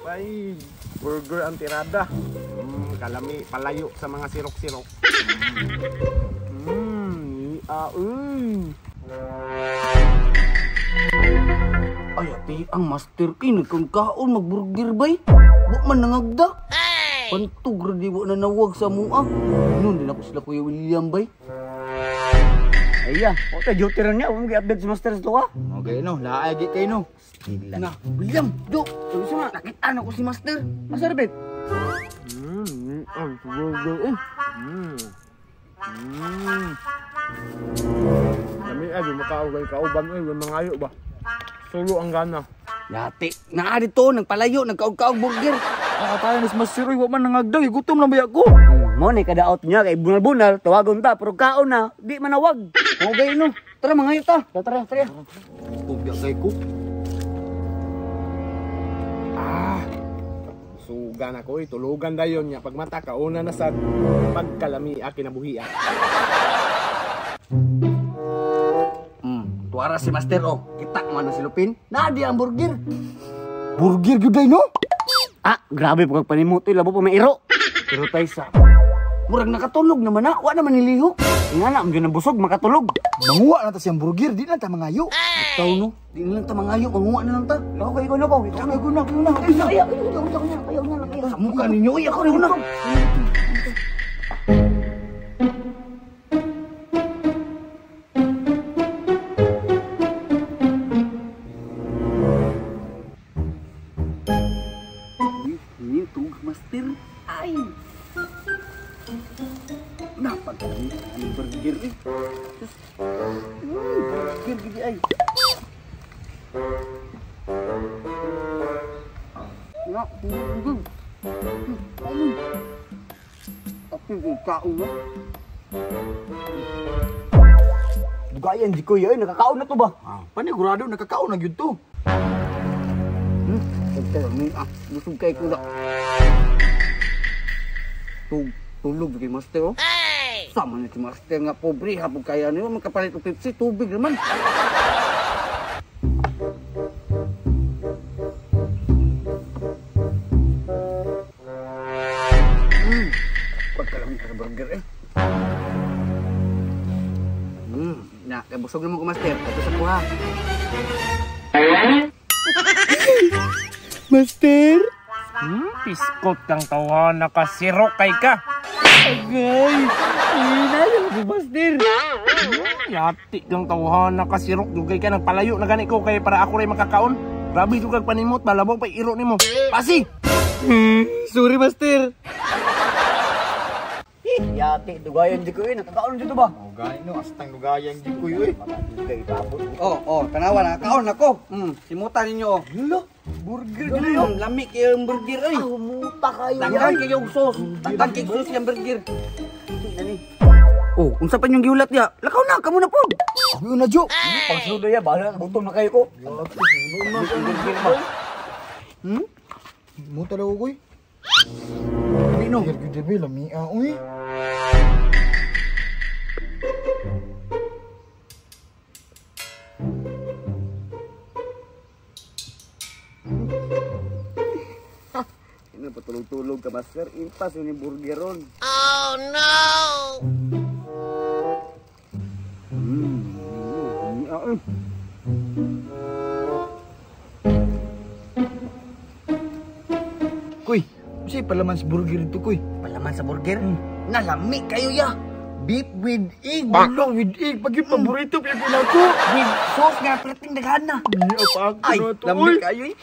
Ay, burger ang tirada. Kalami, palayo sa mga sirok-sirok. Ay, ati, ang master kay nagkangkaon magburger bay. Wa man nangagda. Pantog ra di wa na nawag sa mua. Nun din ako sila Kuya William bay. Ay ya, okay, duty rin niya. Huwag mag-update sa master sa tuwa. Okay no, laay gi kay no. Na, William, do. Nakita na ko si master. Master Bet. Ang burger eh. Kami ay makaugay kauban eh, mangayo ba. Solo ang gana. Yati, naa dito nagpalayo, nagkaog-kaog burger. Nakatayo ni Master, uy, wa man nangagdaw, gutom lang baya ko. Mo ni kada out niya kay bunal-bunal, tawagon ta pero kaon na, di manawag. Okay no. Tara mangayo ta. Tara, tara. Pugya kay ko. Ah. Suga na ko, tulugan dayon niya pagmata kauna na sa pagkalami a kinabuhi. Tuara si Master oh. Kita man na si Lupin. Naa di ang burger. Burger gyud no? Ah, grabe pag panimot oy, labo pa may iro. Pero tay sa murag nakatulog naman na, wa naman nilihok. Nga na, medyo nabusog makatulog. Manguha na ta siyang burger, di na ta mangayo. Taw no, di na lang ta mangayo, manguha na lang ta. Ako kayo na ko. Ikaw na, ikaw na. Ay, ay, ay, ay, Sa mukha ninyo, uy, ako na. Ini tug master. Ay. Napagkami ang burger eh. Sus. Burger gidi ay. Na, burger. Ako yung kaon na. Dugayan di ko yun, nakakaon na to ba? Ah, panigurado nakakaon na gyud to. Pagkalami, busog kay ko na. Tulog kay master oh. Sama na si master nga pobre hapon kaya niyo magkapalit og Pepsi tubig naman. Pagkalami ka burger eh. Na, kay busog naman ko master. Ato sa kuha. Master? Piskot kang tawa, nakasirok kay ka. Agay! Inayang si Master! Yati kang tawa, nakasirok. Dugay ka, nagpalayo na gani ko kay para ako rin makakaon. Grabe dugag panimot, malabog pa iro nimo. Pasi! Sorry, Master! Yati, dugayan di ko eh. Nakakaon dito ba? Dugay no, astang dugayan di ko eh. Oh, oh, tanawa, nakakaon ako. Simutan ninyo oh. Hala, burger dili oh. Lami kayo ang burger ay. Muta kayo. Daghan kayo og sauce. Daghan kayo sauce yung burger. Oh, unsa pa inyong gihulat niya? Lakaw na, kamo na pod. Ako na jo. Pagsunod ya, bahala gutom na kayo ko. Muta daw ko eh. Di no. Burger gyud eh, lami ah uy. Ano, patulog-tulog ka, Master. Impas yun yung burgeron. Oh no! Kuy, unsay palaman sa burger dito kuy? Palaman sa burger? Nalami kayo ya. Beef with egg. Wala with egg, pag yung paborito pag yun ako. With sauce nga, perting daghan na. Ay, Ay, na to, lami uy. kayo eh.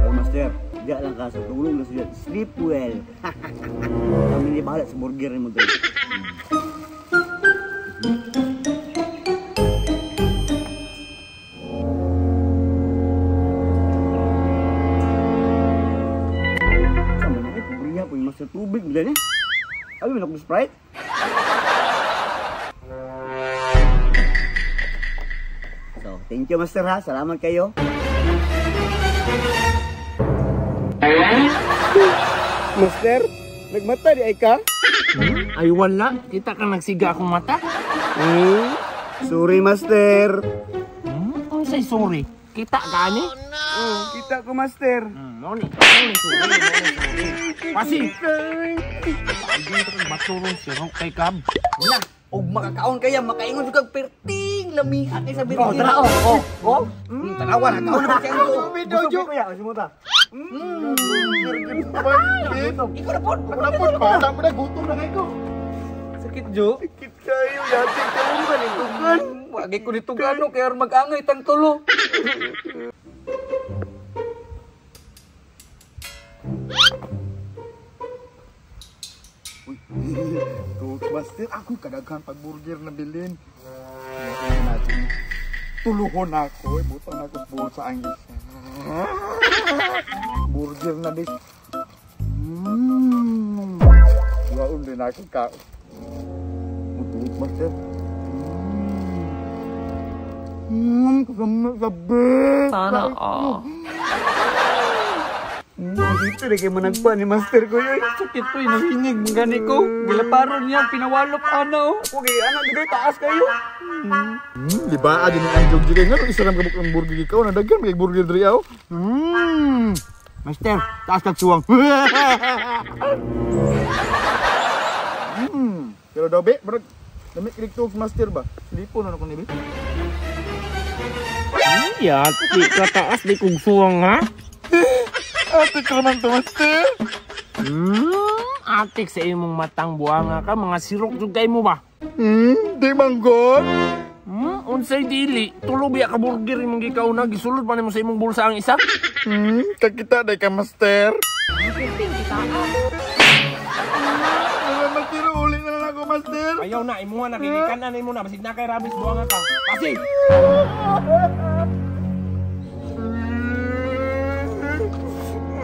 Oh, Master, diya lang ka sa tulog na siya. Sleep well. Kami ni bahala sa burger ni mo guys. Sama na eh, pobre po yung Master tubig. Bila niya. Abi, may Sprite? So, thank you Master ha. Salamat kayo. Master, nagmata di ay ka? Ay wala, kita ka nagsiga akong mata. Sorry, Master. Unsay sorry? Kita ka ani? Oh, kita ko, Master. No ni. No ni. Pasi. Ay, baturong sirok kay kab. Na, og makakaon kaya makaingon jud kag perting lami kay sa burger. Oh, tara, oh, oh, oh. Tanawa na kaon na siya ko. Busog kuya, simuta. Ikaw na pod. Napod pa, tama na gutom na kayo. Sakit jo. Sakit kayo, yati ka mo ba nitugan? Wagi ko nito gano kay aron mag-angay tang tulo. Tuh, Master, ako kadaghan pag burger na bilin. Natin. Tuluhon ako, ibutan ako sa bulsa ang isa. Burger na din. Laon din ako ka. Mutuot, Master. Kasama sabi. Sana all. Dito na kayo managpa ni Master ko yun. Sakit to, nahinig mong gani ko. Gilaparon niya, pinawalop ana oh. Okay, ano, dito taas kayo. Di ba? Adi ni ang jog jig nga isa lang kabuk ng burger ikaw na daghan may burger diri aw. Master, taas kag suwang. Pero daw be, murag dami kilig tuog Master ba? Lipon na ko ni be. Yati ka taas di kog suwang ha? Ate ka naman to, Master. Atik sa imong matang buanga ka, mga sirok jud kay mo ba? Di manggod. Unsay dili, tulo biya ka burger imong gikauna, gisulod pa nimo sa imong bulsa ang isa. Kakita day ka, Master. Wala, Master, uli na lang ako, Master. Ayaw na, imuha na kay gikanan nimo na basig na kay rabis buanga ka. Pasi.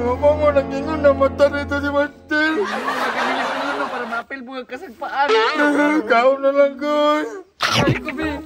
Ako mo nagingon na mata nito si Master. Ano para maapil buga kasagpaan. Kaon na lang, guys. Ay ko be.